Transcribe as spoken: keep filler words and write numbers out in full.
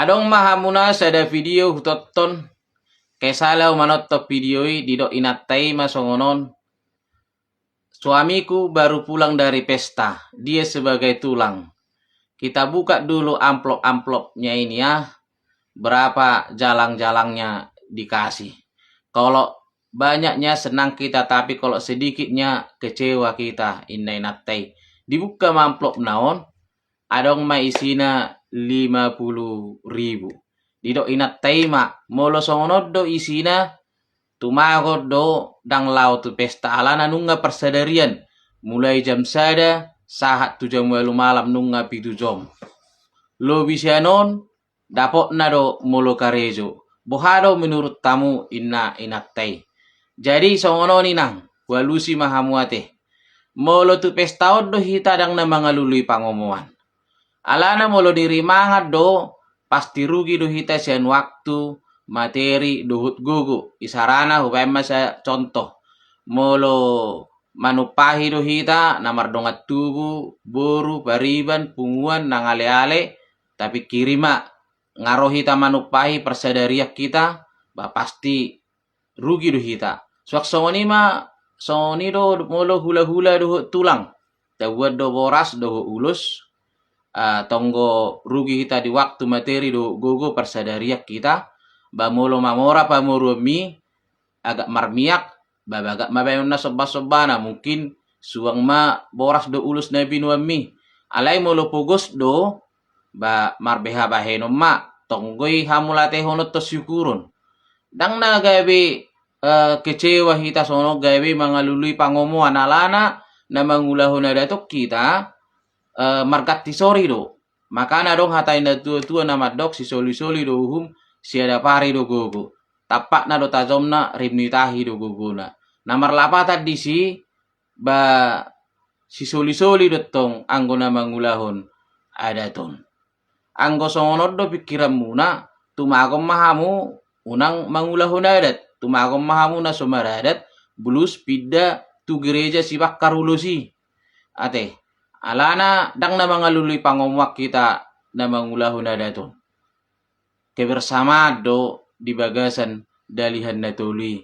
Adong ma hamuna sada video hutonton, kesala manonton video i, didok inanta i ma songon on, suamiku baru pulang dari pesta, dia sebagai tulang. Kita buka dulu amplop-amplopnya ini ya, berapa jalang-jalangnya dikasih. Kalau banyaknya senang kita, tapi kalau sedikitnya kecewa kita, inna inanta i. Dibuka ma amplopna on, adong ma isina lima puluh ribu. Didok inanta i ma, molo songon on do isina, tumagon do ndang laho tu pesta alana nunga parsadarian. Mulai jam sada sahat tu jam ualu malam nunga pitu jom. Lobi sian on, dapotna do molo karejo. Boha do menurut hamu, inna inanta i. Jadi songon on inang, hualusi ma hamu ate. Molo tu pesta on do hita ndang na mangalului pangomoan. Alana molo nirimangan do, pasti rugi do hita sian waktu, materi, dohot gogo. Isarana hubaen ma sa contoh. Molo manumpahi do hita, na mardongan tubu, boru, pariban, punguan, nang ale-ale, tapingkiri ma, nga ro hita manumpahi, parsadarian hita, ba pasti rugi do hita. Suang songon i ma, songon i do molo hula-hula dohot tulang. Tabuat do boras dohot ulos, ah, tonggo rugi hita di waktu, materi dohot gogo, parsadarian hita, ba molo mamora pamoruonmi, agak marmiak, ba bagak ma baenonna somba-sombana, mungkin suang ma boras dohot ulos na binoanmi. Alai molo pogos do, ba marbeha bahenon ma, tonggo i hamauliatehononton, syukuron. Ndang na gabe, eh, kecewa hita songon gabe mangalului pangomoan alana na mangulahon adat on hita, eh, marganti sori do. Makana adong hata ni natua-tua na mandok, sisoli-soli do uhum, siadapari do gogo. Tampakna do tajomna, rim ni tahi do gogona. Na marlapatan disi, ba sisoli-soli do tong anggo na mangulahon adat on. Anggo songon on do pingkiranmuna, tumagon ma hamu unang mangulahon adat, tumagon ma hamu na so maradat, bulus pinda tu gereja sibangkar ulos i. Ate, alana ndang na mangalului pangomoan hita na mangulahon adat on. Kebersamaan do di bagasan Dalihan Na Tolu i.